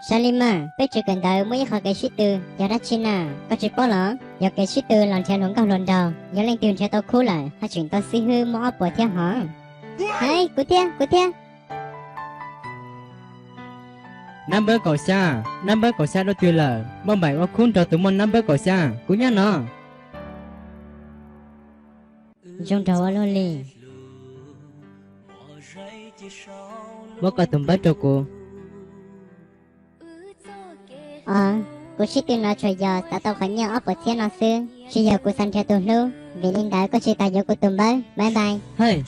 Saib li mas, peb tsev kawm ntawv muaj ib qho kev sib tw, yog dab tsi na? Koj tsis paub los? Yog kev sib tw los nrhiav hluas nkauj hluas nraug, yog leej twg nrhiav tau khub lawm, haj tseem tau xib hwb muaj ob puas thiab hov. Hais, kuv thiab, kuv thiab. Nab npawb kaum xya, nab npawb kaum xya dua twg lawm? Npauj Npaim ua khub nrog tus muaj nab npawb kaum xya, kuv nyob no. Zoo nraug ua luaj li. Muab koj tus npawb rau kuv. Os, kuv sib tw no tsuas yog xav tau qhov nyiaj ob puas txhiab no xwb, tsis yog kuv xav nrhiav tus hlub. Vim li ntawd koj tsis tas yuav kuv tus npawb, bye bye. Hais,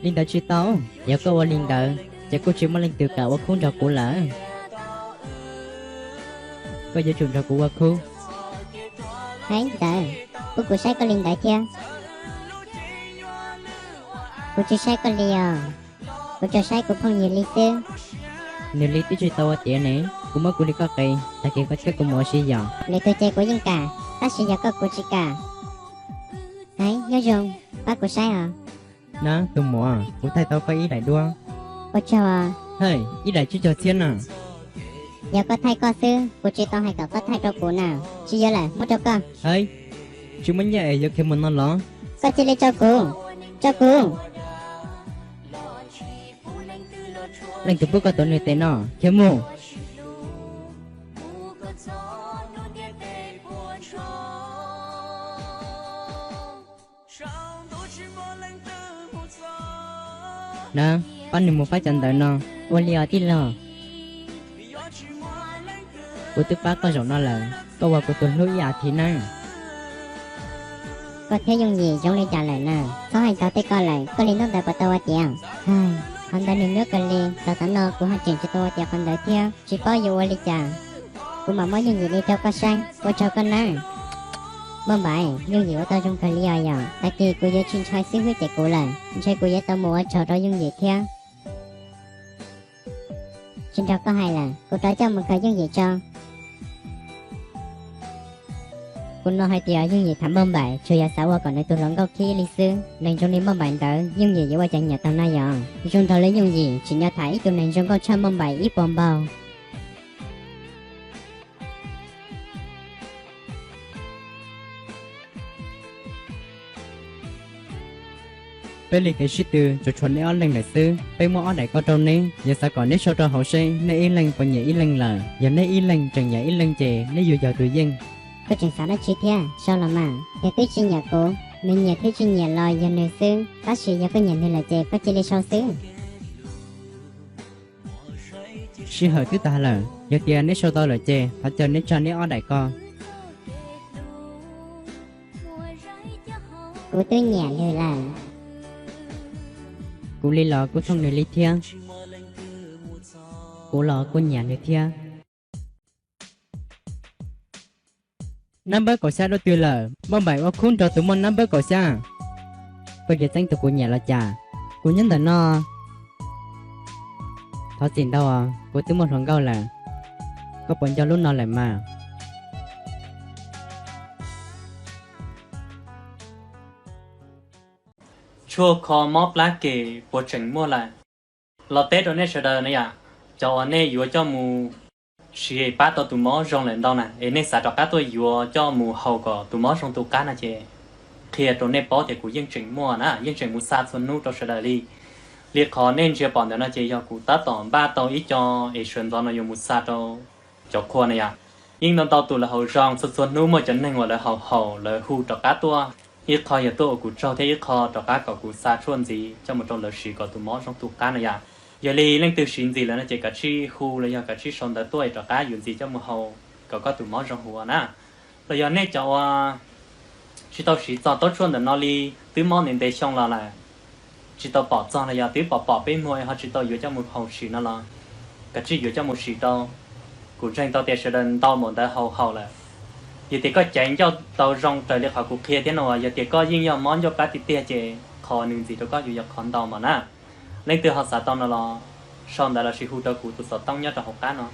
li ntawd tsis tau. Yog koj ua li ntawd ces kuj tsis muaj leej twg kam ua khub nrog kuv lawm. Koj yuav tsum nrog kuv ua khub. Hais ntawd, pub kuv saib koj li ntawd thiab. Kuv tsis saib koj li os, kuv tsuas saib kuv phooj ywg li xwb. Nws li twb tsis tau ua tiav ne, kuv muab kuv li koj qe, tag kis koj thiab kuv mus ua si yom. Lwm tus ces kuv yeej kam, tab sis yog koj kuv tsis kam. Hais, nyob zoo, pab kuv saib os. Na tus muam, kuv thaij tau koj ib daim duab. Ua tsaug os. Hais, ib daim tsib caug txhiab na. Yog koj thaij koj xwb, kuv tsis tau hais kom koj thaij rau kuv na. Tsis yuav lawm, muab rau koj. Hais, tsis muaj nyiaj es yuav khiav mus no los? Koj cia li tso kuv, tso kuv. Leej twg pub koj tuav nws tes no, khiav mus. Na, pab nws mus faib cov ntawv no. Ua li os tij laug. Kuv twb pab koj zaum no lawm, koj ua kuv tus hlub ib as thiv nawb. Koj thiab Yooj Yim zoo li cas lawm na? Txhob hais txog tej ko lawm, koj li hnub ntawd puas tau ua tiav? Qhov ntawd nws nyuaj kawg li, txog tav no kuv ho tseem tsis tau ua tiav qhov ntawd thiab, tsis paub yuav ua li cas. Kuv mam muab Yooj Yim li rau koj saib, ua tsaug koj nawb. Npauj Npaim, Yooj Yim ua tau zoo kawg li os yom, tag kis kuv yuav tsis ntshai xib hwb cem kuv lawm, ntshe kuv yuav tau mus ua tsaug rau Yooj Yim thiab. Tsis nrog koj hais lawm, kuv rov coj mus khaws Yooj Yim tso. Kuv hnov hais tias Yooj Yim tham Npauj Npaim tsuas yog xav ua kom nws tus hluas nkauj khib li xwb, neeg zoo li Npauj Npaim ntawd Yooj Yim yuav ua cas nyiam tau na yom? Zoo nraug li Yooj Yim tsim nyog tham ib tug neeg zoo nkauj tshaj Npauj Npaim ib puas npaug. Peb li kev sib tw tsuas tshuav neb ob leeg lawm xwb, peb muab ob daim ko rau neb, yog xav kom neb sau rau hauv seb neb ib leeg puas nyiam ib leeg lawm. Yog neb ib leeg tseem nyiam ib leeg ces neb yuav yog tus yeej. Koj tseem xav dab tsi thiab, sau los mas. Yog twb tsis nyiam kuv, nws nyiam thiab tsis nyiam los yog nws xwb, tab sis yog koj nyiam nws lawm ces koj cia li sau xwb. Sij hawm twb tag lawm, yog tias neb sau tau lawm ces thov caw neb tsa neb ob daim ko. Kuv twb nyiam nws lawm. Kuv li los kuj thooj nws li thiab. Kuv los kuj nyiam nws thiab. Nab npawb kaum xya dua twg lawm? Npauj Npaim ua khub nrog tus muaj nab npawb kaum xya. Koj yuav txeeb tus kuv nyiam los cas? Kuv nyob ntawm no. Thov txim ntau os, kuv twb muaj hluas nkauj lawm. Koj puas nco lub no lawm mas? Tshuaj kho mob plab kem puas tseem muaj lawm? Los teb rau nej sawv daws na yom, cov uas nej yuav coj mus siv pab tau tus mob zoo lawm ntau na, es nej xav rov qab tuaj yuav coj mus haus kom tus mob zoo tu qab no ces qhia rau nej paub tias kuv yeej tseem muaj na, yeej tseem mus xa txhua hnub rau sawv daws li. Li qhov nej ntsia pom ntawm no ces yog kuv tab tom npaj tau ib co es sawv ntxov no yuav mus xa rau cov qhua na yom. Yeej ntau ntau tus lawv haus zoo, txhua txhua hnub muaj cov neeg uas lawv haus haus lawv hu rov qab tuaj. Ib qho yog tuaj ua kuv tsaug thiab ib qho rov qab kom kuv xa tshuaj ntxiv coj mus rau lawv siv kom tus mob zoo tu qab na yom. Yog li leej twg siv ntxiv lawm no ces kav tsij hu los yog kav tsij sau ntawv tuaj es rov qab yuav ntxiv coj mus haus kom koj tus mob zoo huv na. Los yog nej cov uas tsis tau siv txog taub tshuaj ntawm no li, twb mob ntev ntev xyoo los lawm, tsis tau pom txog los yog twb pom pom peb muag ho tsis tau yuav coj mus haus siv no los kav tsij yuav coj mus siv rau. Kuv ntseeg tau tias sawv daws ntau npaum ntawd haus haus lawm. Yog tias koj caiv ncauj tau zoo raws li qhov kuv qhia thiab no, yog tias koj yeej yog mob ncauj plab tiag tiag ces qhov nws ntxiv rau koj yuav yog qhov ntau mas na. Leej twg ho xav tau no los sau ntawv lossis hu rau kuv tus xov tooj nyob rau hauv qab no.